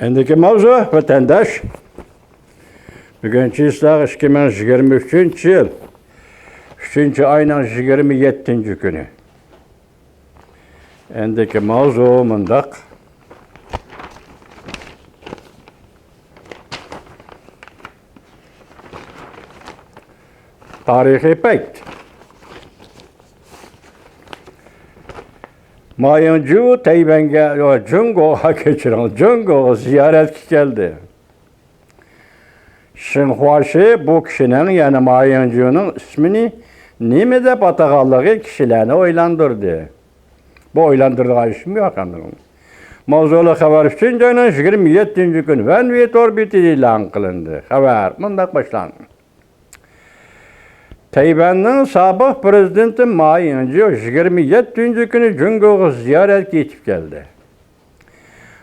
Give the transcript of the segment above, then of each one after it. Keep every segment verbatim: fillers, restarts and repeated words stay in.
ئەمدىكى ماۋزۇ، ۋەتەنداش. بۈگۈن چىسلاغ ئىككى مىڭ يىگىرمە ئۈچىنچى يىل، ئۈچىنچى ئاينىڭ يىگىرمە يەتتىنچى كۈنى. ئەمدىكى ماۋزۇ مۇنداق. تارىخىي پەيت. ما يىڭجۇ تەيۋەنگە، يو، جۇڭگوغا، كەچۈرۈڭ، جۇڭگوغا زىيارەتكە كەلدى. شېڭ خۇاشى بۇ كىشىنىڭ، يەنى ما يىڭجۇنىڭ ئىسمىنى نېمە دەپ ئاتىغانلىقى كىشىلەرنى ئويلاندۇردى. بۇ ئويلاندۇرىدىغان ئىشمۇ يوق ئەمدى. ماۋزۇلۇق خەۋەر ئۈچىنچى ئاينىڭ يىگىرمە يەتتىنچى كۈنى ۋەن ۋېي تور بېتىدە ئېلان قىلىندى. خەۋەر مۇنداق باشلاندى. تەيۋەننىڭ سابىق پىرېزىدېنتى ما يىڭجۇ يىگىرمە يەتتىنچى كۈنى جۇڭگوغا زىيارەتكە يېتىپ كەلدى.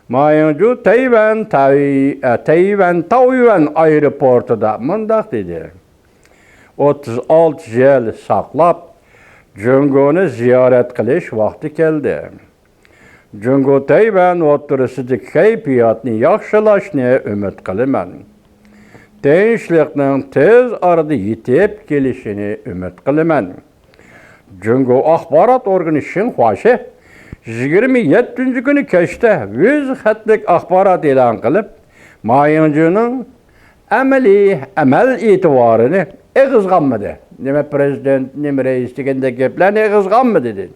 ما يىڭجۇ تەيۋەن، تەي-، ئە، تەيۋەن تاۋيۈەن ئايروپورتىدا مۇنداق دېدى: «ئوتتۇز ئالتە يىل ساقلاپ، جۇڭگونى زىيارەت قىلىش ۋاقتى كەلدى. جۇڭگو تەيۋەن ئوتتۇرىسىدىكى كەيپىياتنى ياخشىلاشنى ئۈمىد قىلىمەن. تىنچلىقنىڭ تېز ئارىدا يېتىپ كېلىشىنى ئۈمىد قىلىمەن.» جۇڭگو ئاخبارات ئورگىنى شىنخۇاشى يىگىرمە يەتتىنچى كۈنى كەچتە يۈز خەتلىك ئاخبارات ئېلان قىلىپ، ما يىڭجۇنىڭ ئەمەلىي، ئەمەل ئېتىبارىنى ئېغىزغا ئالمىدى. نېمە پىرېزىدېنت، نېمە رەئىس دېگەندەك گەپلەرنى ئېغىزغا ئالمىدى، دېدى.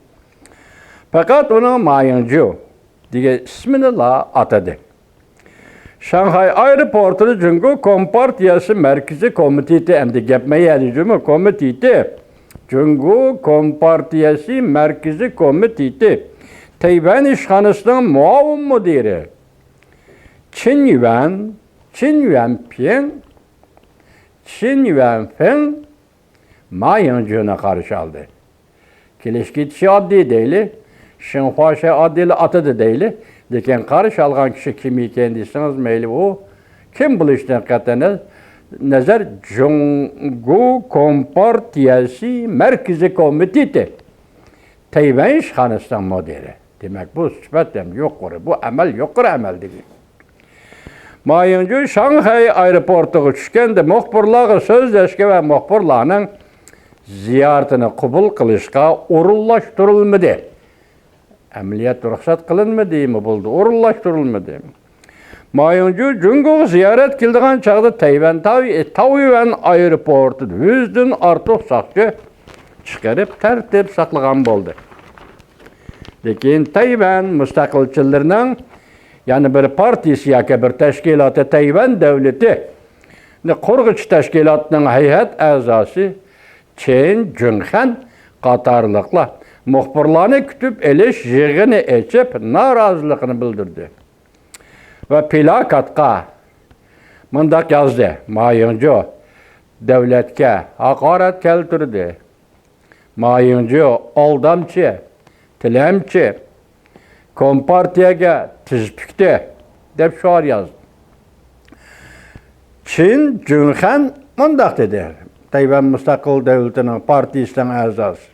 پەقەت ئۇنىڭ ما يىڭجۇ دېگەن ئىسمىنىلا ئاتىدى. شاڭخەي ئايروپورتىدا جۇڭگو كومپارتىيەسى مەركىزىي كومىتېتى، ئەمدى گەپ مەيەدە جۇمۇ كومىتېتى، جۇڭگو كومپارتىيەسى مەركىزىي كومىتېتى تەيۋەن ئىشخانىسىنىڭ مۇئاۋىن مۇدىرى چىن يۈەن، چىن يۈەنپىڭ، چىن يۈەنفېڭ ما يىڭجۇنى قارشى ئالدى. كېلىش-كېتىشى ئاددىي دەيلى، شىنخۇاشى ئاددىيلا ئاتىدى دەيلى، لېكىن قارشى ئالغان كىشى كىم ئىكەن دېسىڭىز، مەيلى ئۇ كىم بولۇشىدىن قەتئىي نەزەر، جۇڭگو كومپارتىيەسى مەركىزىي كومىتېتى تەيۋەن ئىشخانىسىنىڭ مۇدىرى. دېمەك، بۇ سۈپەت ھەم يۇقىرى، بۇ ئەمەل يۇقىرى ئەمەل دېگەن. ما يىڭجۇ شاڭخەي ئايروپورتىغا چۈشكەندە، مۇخبىرلارغا سۆزلەشكە ۋە مۇخبىرلارنىڭ زىيارىتىنى قوبۇل قىلىشقا ئورۇنلاشتۇرۇلمىدى. ئەمەلىيەت رۇخسەت قىلىنمىدىمۇ بولدى، ئورۇنلاشتۇرۇلمىدى. ما يىڭجۇ جۇڭگوغا زىيارەت كېلىدىغان چاغدا تەيۋەن تاۋ-، تاۋيۈەن ئايروپورتىدا يۈزدىن ئارتۇق ساقچى چىقىرىپ تەرتىپ ساقلىغان بولدى. لېكىن تەيۋەن مۇستەقىلچىلىرىنىڭ يەنە بىر پارتىيىسى ياكى بىر تەشكىلاتى تەيۋەن دۆلىتىنى قۇرغۇچى تەشكىلاتنىڭ ھەيئەت ئەزاسى چېن جۈڭخەن قاتارلىقلار مۇخبىرلارنى كۈتۈپ ئېلىش يىغىنى ئېچىپ، نارازىلىقىنى بىلدۈردى ۋە پىلاكاتقا مۇنداق يازدى: «ما يىڭجۇ دۆلەتكە ھاقارەت كەلتۈردى. ما يىڭجۇ ئالدامچى، تىلەمچى، كومپارتىيەگە تىز پۈكتى» دەپ شوئار يازدى. چېن جۈڭخەن مۇنداق دېدى، تەيۋەن مۇستەقىل دۆلىتىنىڭ پارتىيىسىنىڭ ئەزاسى: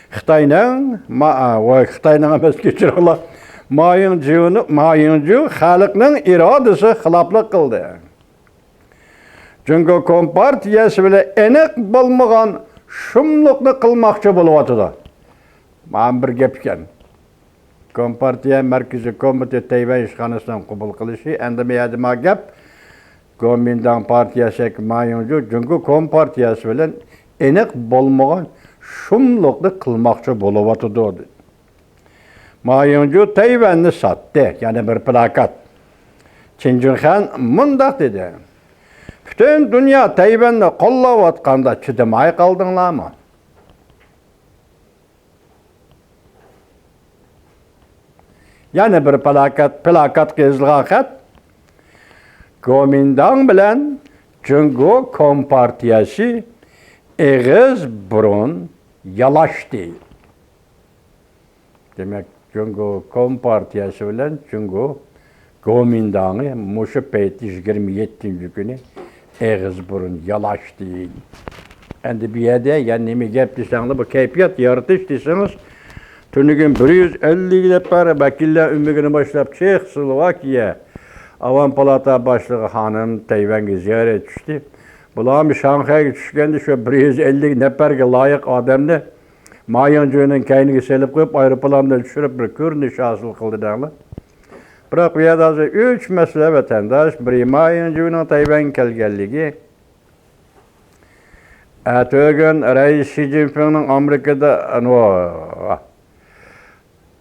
«خىتاينىڭ، ما، ۋاي، خىتاينىڭ ئەمەس، كەچۈرۈڭلار، ما يىڭجۇنى، ما يىڭجۇ خەلقنىڭ ئىرادىسىگە خىلاپلىق قىلدى. جۇڭگو كومپارتىيەسى بىلەن ئېنىق بولمىغان شۇملۇقنى قىلماقچى بولۇۋاتىدۇ.» مانا بىر گەپ ئىكەن. كومپارتىيە مەركىزىي كومىتېتى تەيۋەن ئىشخانىسىنىڭ قوبۇل قىلىشى، ئەمدى بۇ يەردە ما گەپ، گومىنداڭ پارتىيەسى ياكى ما يىڭجۇ جۇڭگو كومپارتىيەسى بىلەن ئېنىق بولمىغان شۇملۇقنى قىلماقچى بولۇۋاتىدۇ، دېدى. ما يىڭجۇ تەيۋەننى ساتتى، يەنە بىر پىلاكات. چېن جۈڭخەن مۇنداق دېدى: «پۈتۈن دۇنيا تەيۋەننى قوللاۋاتقاندا چىدىماي قالدىڭلارمۇ؟» يەنە بىر پالاكەت، پىلاكاتقا يېزىلغان خەت: «گومىنداڭ بىلەن جۇڭگو كومپارتىيەسى ئېغىز بۇرۇن يالاشتى.» دېمەك، جۇڭگو كومپارتىيەسى بىلەن جۇڭگو گومىنداڭى مۇشۇ پەيتتە يىگىرمە يەتتىنچى كۈنى ئېغىز بۇرۇن يالاشتى. ئەمدى بۇ يەردە يەنە نېمە گەپ دېسەڭلار، بۇ كەيپىيات يارىتىش دېسىڭىز، تۈنۈگۈن بىر يۈز ئەللىك نەپەر ۋەكىللەر ئۆمىكىنى باشلاپ، چېخ، سلوۋاكىيە، ئاۋام پالاتا باشلىقى خانىم تەيۋەنگە زىيارەت چۈشتى. بۇلارمۇ شاڭخەيگە چۈشكەندە شۇ بىر يۈز ئەللىك نەپەرگە لايىق ئادەمنى ما يىڭجۇنىڭ كەينىگە سېلىپ قويۇپ، ئايروپىلاندىن چۈشۈرۈپ، بىر كۆرۈنۈش ھاسىل قىلدى دەڭلار. بىراق بۇ يەردە ھازىر ئۈچ مەسىلە ۋەتەنداش. بىرى، ما يىڭجۇنىڭ تەيۋەنگە كەلگەنلىكى. ئەتىگۈن رەئىس شى جىنپىڭنىڭ ئامېرىكىدا، نو،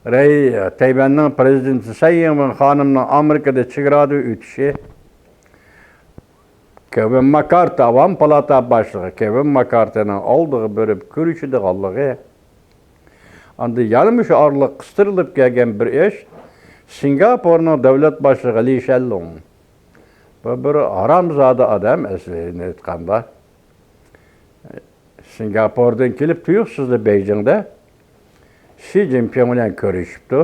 رەي-، تەيۋەننىڭ پىرېزىدېنتى سەي يىڭۋېن خانىمنىڭ ئامېرىكىدا چېگرادا ئۆتۈشى، كېۋىن ماكارتى، ئاۋام پالاتا باشلىقى كېۋىن ماكارتىنىڭ ئالدىغا بېرىپ كۆرۈشىدىغانلىقى، ئاندىن يەنە مۇشۇ ئارىلىق قىستۇرۇلۇپ كەلگەن بىر ئىش، سىنگاپورنىڭ دۆلەت باشلىقى لى شەنلۇڭ. بۇ بىر ھارامزادە ئادەم ئەسلىنى ئېيتقاندا. سىنگاپوردىن كېلىپ تۇيۇقسىزلا بېيجىڭدا شى جىنپىڭ بىلەن كۆرۈشۈپتۇ.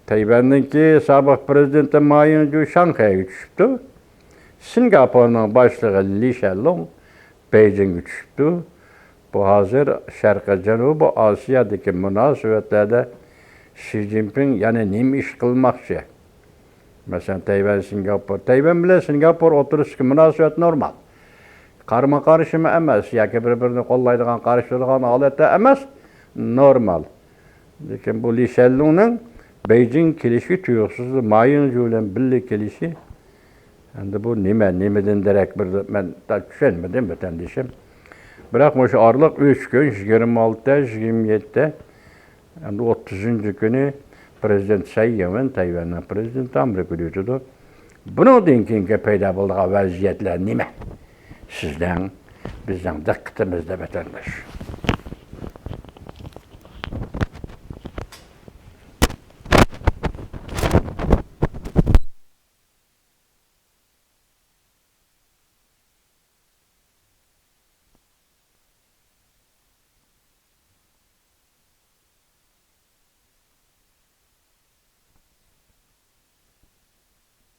تەيۋەننىڭكى سابىق پىرېزىدېنتى ما يىڭجۇ شاڭخەيگە چۈشۈپتۇ. سىنگاپورنىڭ باشلىقى لى شەنلۇڭ بېيجىڭگە چۈشۈپتۇ. بۇ ھازىر شەرقىي جەنۇبىي ئاسىيادىكى مۇناسىۋەتلەردە شى جىنپىڭ يەنە نېمە ئىش قىلماقچى؟ مەسىلەن، تەيۋەن، سىنگاپور. تەيۋەن بىلەن سىنگاپور ئوتتۇرىسىدىكى مۇناسىۋەت نورمال. قارىمۇ قارشىمۇ ئەمەس ياكى بىر-بىرىنى قوللايدىغان، قارشى تۇرىدىغان ھالەتتە ئەمەس، نورمال. لېكىن بۇ لى شەنلۇڭنىڭ بېيجىڭ كېلىشى تۇيۇقسىزلا ما يىڭجۇ بىلەن بىللە كېلىشى، ئەمدى بۇ نېمە، نېمىدىن دېرەك بېرىدۇ؟ مەن تا چۈشەنمىدىم، ۋەتەندىشىم. بىراق مۇشۇ ئارىلىق ئۈچ كۈن، يىگىرمە ئالتە، يىگىرمە يەتتە، ئەمدى ئوتتۇزىنچى كۈنى پىرېزىدېنت سەي يىڭۋېن، تەيۋەننىڭ پىرېزىدېنتى ئامېرىكىدا ئۆتىدۇ. بۇنىڭدىن كېيىنكى پەيدا بولىدىغان ۋەزىيەتلەر نېمە؟ سىزنىڭ، بىزنىڭ دىققىتىمىزدە، ۋەتەنداش.